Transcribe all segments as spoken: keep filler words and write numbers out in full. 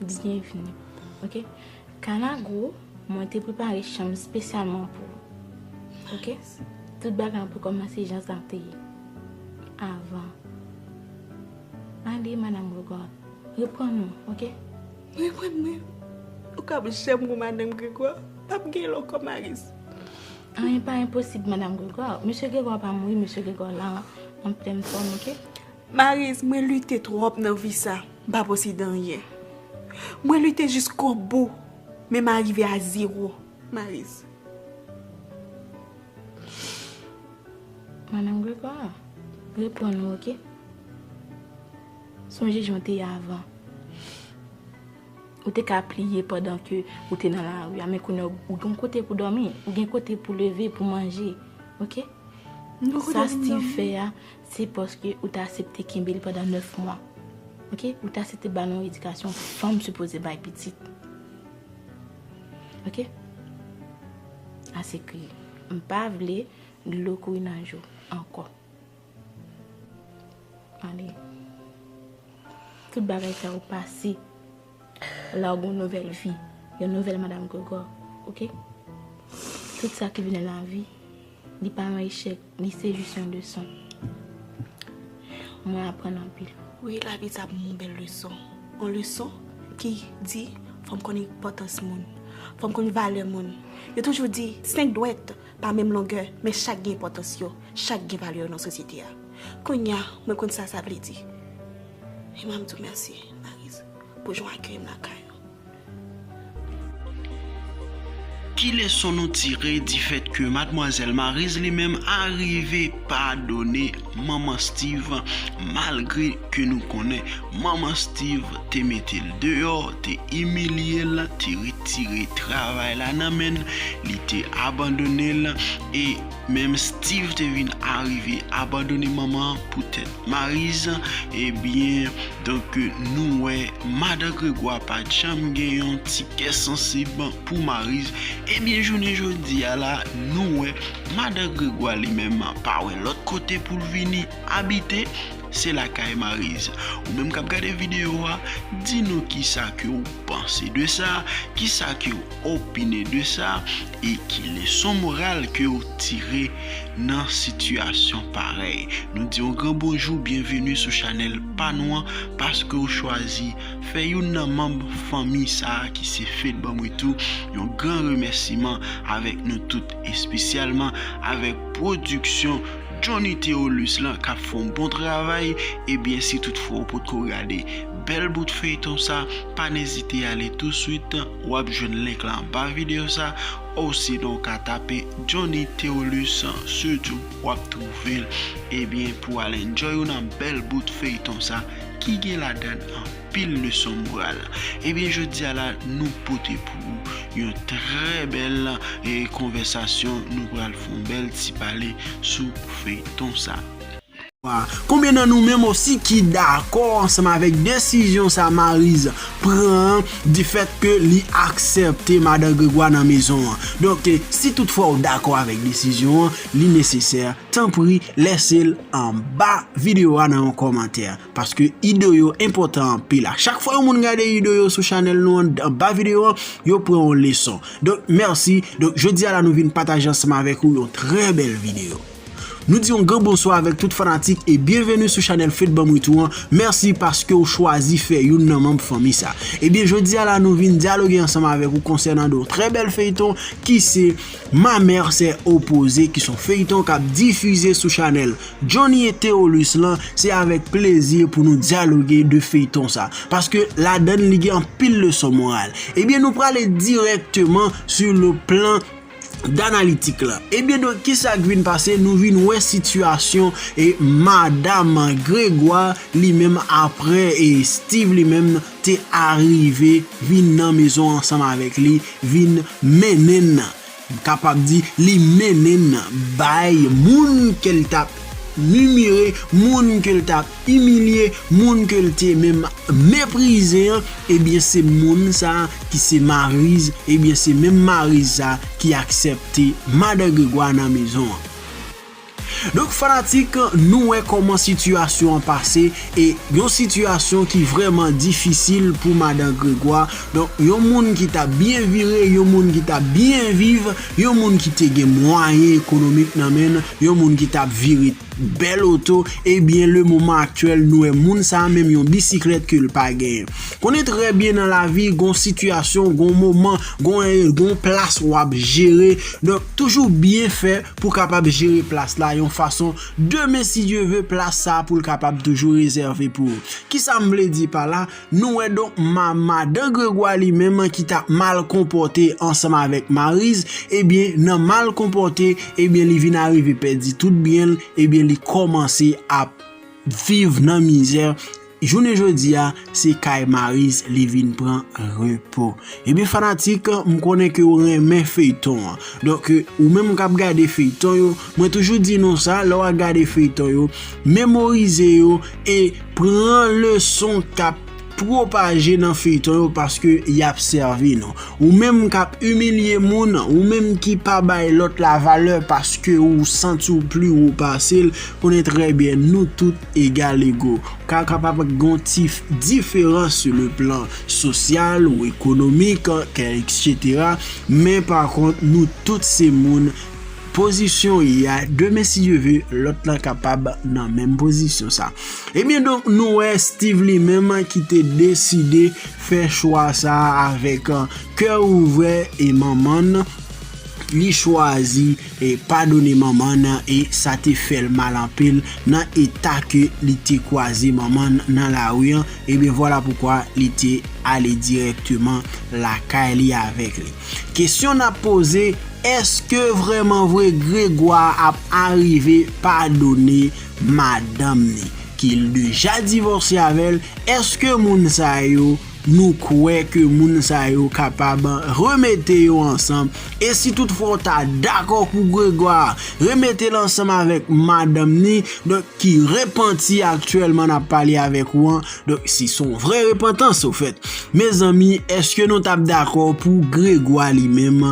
Byenvini. Ok? Kanagwo, mwen te prepare chanm espesyalman pou ou. Ok? Tout bagay an pou kòmanse jan sa te ye avan. Ale, Madanm Gregwa, reprann ou, ok? Reprann mwen? Ou ka janm wè Madanm Gregwa? P ap gen lòt kò Maris. Anyen pa enposib, Madanm Gregwa. Mesye Gregwa pa mouri, Mesye Gregwa la an, an plèn fòm, ok? Maris, mwen lite twòp nan vi sa. M pa posede anyen. Mwen lite jiskobou, men m arive a zewo, Maris. Madanm Gregwa, reprann ou, ok? Sonje jan w te ye avan. Ou te ka pliye pandan ke ou te nan lari a, men kounye a ou gen kote pou dòmi, ou gen kote pou leve, pou manje, ok? Sa Steve fè a, se paske ou te aksepte kenbe l pandan nèf mwa. Ok? Ou te aksepte ba l yon edikasyon fanm sipoze bay pitit. Ok? Ase kriye. M pa vle dlo kouri nan je w ankò. Ale. Tout bagay sa yo pase. La ou gen yon nouvèl vi, yon nouvèl Madanm Gregwa, ok? Tout sa ki vin nan lavi, li pa yon echèk, li se jis yon leson. Mwen aprann anpil. Wi, lavi sa pou mwen yon bèl leson. Yon leson ki di, fò m konn enpòtans moun. Fò m konn valè moun. Yo toujou di, senk dwèt pa menm longè, men chak gen enpòtans yo, chak gen valè yo nan sosyete a. Kounye a, mwen konn sa sa vle di. E mwen, m di w mèsi, Maris, pou jan w akèyi m lakay ou. Ki leson nou tire difèt ke madmwazèl Marise li menm arive padone manman Steve, malgre ke nou konnen manman Steve te mete l deyò, te imilye l, te retire travay la nan men l, li te abandone l, e menm Steve te vin arive abandone manman an poutèt Marise, ebyen, donk, nou wè madan Gregwa pa t janm gen yon ti kè sansib pou Marise. Ebyen, jounen jodi a la, nou wè madan Gregwa li menm pa wè lòt kote pou l vini abite, se lakay Marise. Ou menm k ap gade videyo a, di nou kisa ke w panse de sa, kisa ke w opine de sa, e ki leson moral ke w tire nan sitiyasyon parèy. Nou di yon gran bonjou, byenveni sou chanèl pa nou an, paske w chwazi fè youn nan manm fanmi sa a ki se Fed Banm Wi Tou yon gran remèsiman avèk nou tout, espesyalman avèk pwodiksyon Johnny Theolus lan k ap fè yon bon travay. Ebyen, si toutfwa w potko gade bèl bout feyton sa, pa n ezite ale touswit, w ap jwenn link la anba videyo sa, osinon w ka tape Johnny Theolus sou YouTube, w ap twouve l. Ebyen, pou al enjoy ou nan bèl bout feyton sa ki gen ladan l anpil leson moral. Ebyen, jodi a la, nou pote pou ou yon trè bèl, e, konvèsasyon. Nou pral fè yon bèl ti pale sou feyton sa. Konbyen nan nou menm osi ki dakò ansanm avèk desizyon sa Marise pran an, difèt ke li aksepte madan Gregwa nan mezon an? Donk, si toutfwa w dakò avèk desizyon an, li nesesè, tanpri, lèse l anba videyo a nan yon kòmantè, paske ide yo enpòtan anpil. A chak fwa yon moun gade ide yo sou chanèl nou an, anba videyo an, yo pran yon leson. Donk, mèsi. Donk, jodi a la, nou vin pataje ansanm avèk ou yon trè bèl videyo. Nou di yon gran bonswa avèk tout fanatik e byenveni sou chanèl Fed Banm Wi Tou an. Mèsi paske w chwazi fè youn nan manm fanmi sa. Ebyen, jodi a la, nou vin dyaloge ansanm avèk ou konsènan de yon trè bèl feyton ki se Ma mère s'est opposée, ki se yon feyton k ap difize sou chanèl Johnny et Theolus lan. Se avèk plezi pou nou dyaloge de feyton sa, paske ladan l, li gen anpil leson moral. Ebyen, nou prale dirèkteman sur le plan d'analytique la. Ebyen, donk, kisa k vin pase? Nou vin wè sitiyasyon e madanm Gregwa li menm, apre e Steve li menm te arive vin nan mezon ansanm avèk li, vin mennen l, m kapab di, li mennen l bay moun ke l t ap mimire, moun ke l t ap imilye, moun ke l te menm meprize an. Ebyen, se moun sa a ki se Marise, ebyen, se menm Marise sa a ki aksepte madan Gregwa nan mezon an. Donk fanatik, nou wè kòman sitiyasyon an pase, e yon sitiyasyon ki vrèman difisil pou madan Gregwa. Donk yon moun ki t ap byen vire, yon moun ki t ap byen viv, yon moun ki te gen mwayen ekonomik nan men l, yon moun ki t ap vire bèl oto, ebyen le moman aktyèl nou wè moun sa a menm yon bisiklèt ke l pa genyen. Konnen trè byen nan lavi, gon sitiyasyon, gon moman, gon, gon plas w ap jere. Donk toujou byen fè pou kapab jere plas la yon fason, demen si Dye ve plas sa pou l kapab toujou rezève pou ou. Kisa m vle di pa la? Nou wè donk ma madan Gregwa li menm ki t ap mal konpòte ansanm avèk Mariz, ebyen nan mal konpòte, ebyen li vin arive pèdi tout byen l, ebyen li kòmanse ap viv nan mizè. Jounen jodi a, se kay Mariz li vin pran repo. Ebyen fanatik, m konnen ke w renmen feyton an. Donk ou menm k ap gade feyton yo, mwen toujou di nou sa, lè w ap gade feyton yo, memorize yo e pran leson k ap pwopaje nan feyton yo, paske y ap sèvi nou. Ou menm k ap imilye moun, ou menm ki pa bay lòt la valè paske ou santi w pli wo pase l, konnen trè byen nou tout egal ego. Ka kapab gon ti diferans sou le plan sosyal ou ekonomik, etsetera. Men pa kont nou tout se moun, pozisyon w ye a, demen si Dye ve, lòt lan kapab nan menm pozisyon sa. Ebyen donk nou wè Steve li menm ki te deside fè chwa sa avèk kè ouvè e manman l, li chwazi e padone manman l e sa te fè l mal anpil nan eta ke li te kwaze manman l nan lari an. Ebyen vwala poukwa li te ale dirèkteman lakay li avèk li. Kesyon n ap poze, èske vrèman vre Gregwa ap arive padone madanm ni ki l deja divòse avè l? Èske moun sa yo, nou kwè ke moun sa yo kapab remete yo ansanm? E si toutfwa w ta dakò pou Gregwa remete l ansanm avèk madanm ni, donk ki repanti aktyèlman n ap pale avèk ou an, donk si se yon vrè repantans ofèt, mezanmi, èske nou t ap dakò pou Gregwa li menm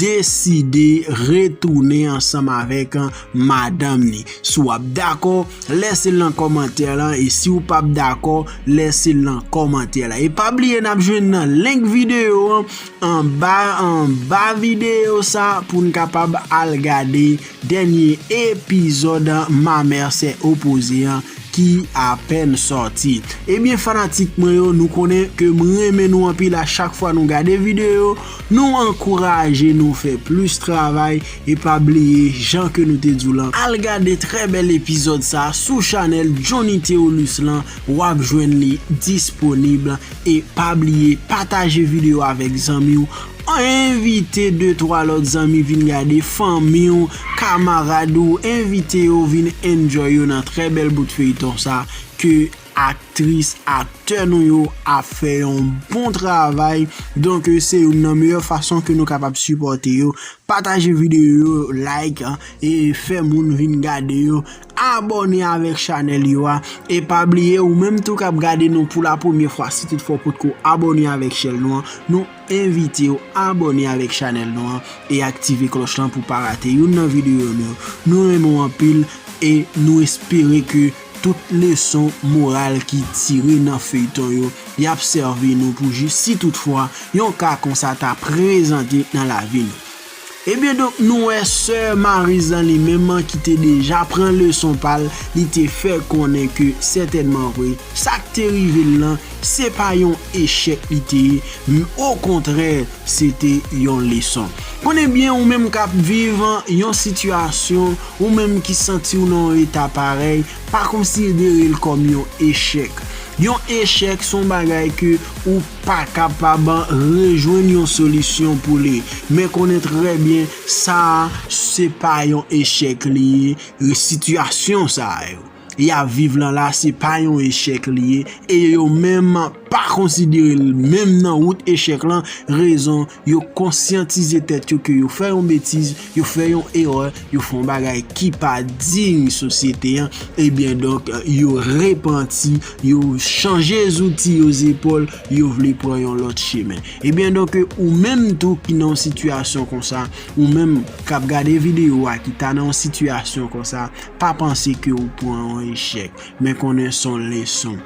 deside retounen ansanm avèk madanm ni? Si w ap dakò, lèse l nan kòmantè lan, e si w p ap dakò, lèse l nan kòmantè lan. E pa bliye n ap jwenn nan link videyo an anba, anba videyo sa pou n kapab al gade dènye epizòd Ma mère s'est opposée an ki apèn sòti. Ebyen fanatik mwen yo, nou konnen ke m renmen nou anpil a chak fwa nou gade videyo, nou ankouraje nou fè plis travay, e pa bliye jan ke nou te di w lan, al gade trè bèl epizòd sa sou chanèl Johnny Theolus lan, w ap jwenn li disponib. E pa bliye pataje videyo avèk zanmi w, envite de twa lòt zanmi vin gade, fanmi w, kamarad ou, envite yo vin enjoy yo nan trè bèl bout feyton sa ke aktris, aktè nou yo ap fè yon bon travay. Donk se youn nan meyè fason ke nou kapab sipòte yo. Pataje videyo yo, like, e fè moun vin gade yo. Abòne avèk chanèl yo a. E pa bliye, ou menm tou k ap gade nou pou la premyè fwa, si toutfwa w potko abòne avèk chèn nou an, nou envite w abòne avèk chanèl nou an e aktive klòch lan pou pa rate youn nan videyo nou. Nou renmen w anpil e nou espere ke tout leson moral ki tire nan feyton yo, y ap sèvi nou pou jis si toutfwa yon ka konsa ta prezante nan lavi nou. Ebyen donk nou wè sè Mariz lan li menm ki te deja pran leson pa l, li te fè konnen ke sètènman vre, sa k te rive l lan, se pa yon echèk li te ye, m, okontrè, se te yon leson. Konnen byen ou menm k ap viv yon sitiyasyon, ou menm ki santi w nan yon eta parèy, pa konsidere l kòm yon echèk. Yon echèk se yon bagay ke ou pa kapab rejwenn yon solisyon pou li. Men konnen trè byen, sa a, se pa yon echèk li ye, e sitiyasyon sa a yo y ap viv lan la, se pa yon echèk li ye, e yo menm pa konsidere l menm nan wout echèk lan. Rezon, yo konsyantize tèt yo ke yo fè yon betiz, yo fè yon erè, yo fè yon bagay ki pa diy sosyete an. Ebyen, donk, yo repanti, yo chanje zouti yo zepòl, yo vle pran yon lòt chemen. Ebyen, donk, ou menm tou ki nan yon sitiyasyon konsa, ou menm k ap gade videyo a ki ta nan yon sitiyasyon konsa, pa panse ke ou pran yon echèk, men konnen se yon leson.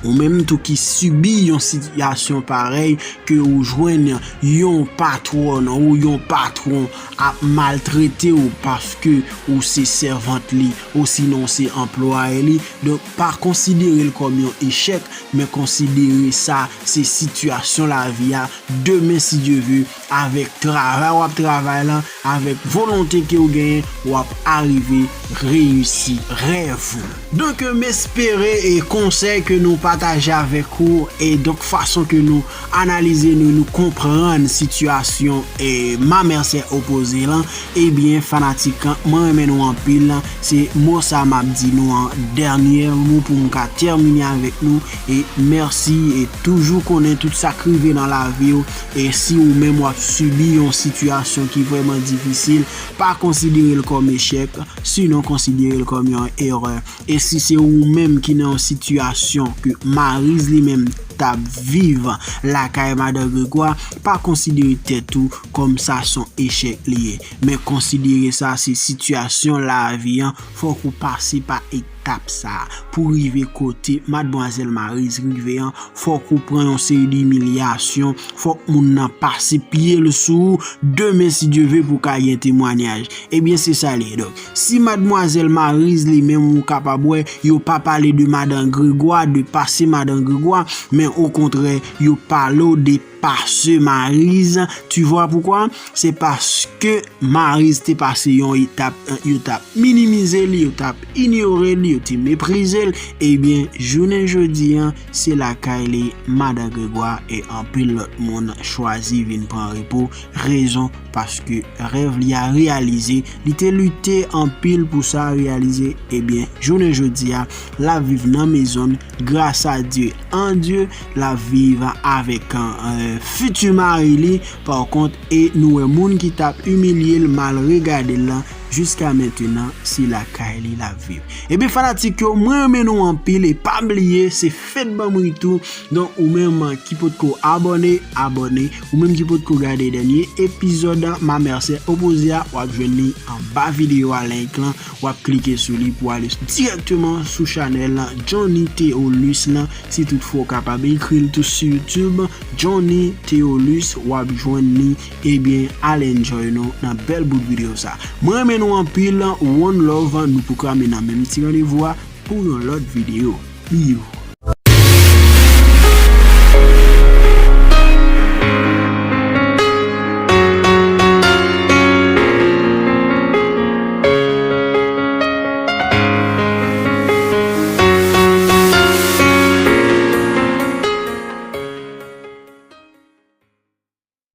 Ou menm tou ki sibi yon sitiyasyon parèy, ke ou jwenn yon patwòn ou yon patwon ap maltrete w paske ou se sèvant li, osinon se anplwaye li. Donk, pa konsidere l kòm yon echèk, men konsidere sa se sitiyasyon lavi a. Demen, si Dye ve, avèk travay w ap travay la, avèk volonte ke w genyen, w ap arive reyisi rèv ou. Donk, m espere e konsèy ke nou pataje avèk ou, e donk fason ke nou analize nou, nou konprann sitiyasyon e mamèsè opoze lan, ebyen, fanatik, mwen renmen nou anpil. Se mo sa m ap di nou an dènye mo pou m ka tèmine avèk nou. E mèsi, e toujou konnen tout sa k rive nan lavi w. E si ou menm w ap sibi yon sitiyasyon ki vrèman difisil, pa konsidere l kòm echèk, sinon konsidere l kòm yon erè. E si se ou menm ki nan yon sitiyasyon ke mariz li menm t ap viv lakay madan Gregwa, pa konsidere tèt ou kòm sa se yon echèk li ye. Men konsidere sa se sitiyasyon lavi an, fòk ou pase pa etap sa a. Pou rive kote madmwazèl Mariz rive an, fòk ou pran yon seri de imilyasyon, fòk moun nan pase pye l sou ou. Demen, si Dye ve, pou ka gen temwanyaj. Ebyen, se sa l ye. Donk, si madmwazèl Mariz li menm, ou kapab wè, yo pa pale de madan Gregwa, de pase madan Gregwa, men okontrè, yo pale w de pase Mariz. Tu vois pourquoi? Se paske Mariz te pase yon etap, yo t ap minimize li, yo t ap inyore li, yo te meprize l. Ebyen, jounen jodi an, se lakay li, madan Gregwa e anpil lòt moun chwazi vin pran repo. Rezon, paske rèv li a reyalize, li te lite anpil pou sa reyalize. Ebyen, jounen jodi a, l ap viv nan mezon l, gras a Dye, an Dye, l ap viv avèk, euh, fiti mari li. Pa kont, e nou wè moun ki t ap imilye l, mal regade l lan, jiska mentenan, se lakay li l ap viv. Ebyen, fanatik yo, mwen renmen nou anpil, e pa bliye, se fèt Banm Ri tou. Donk, ou menm ki potko abòne, abòne. Ou menm ki potko gade dènye epizòd Mamèsè Opoze a, w ap jwenn li anba videyo a, link lan. W ap klike sou li pou ale dirèkteman sou chanèl Johnny Theolus lan. Si toutfwa w kapab ekri l tou sou YouTube, Johnny Theolus, w ap jwenn li. Ebyen, al enjoy nou nan bèl bout videyo sa. Mwen renmen nou anpil, one love, nou poko ranmen nan menm ti randevou a pou yon lòt videyo. Peace.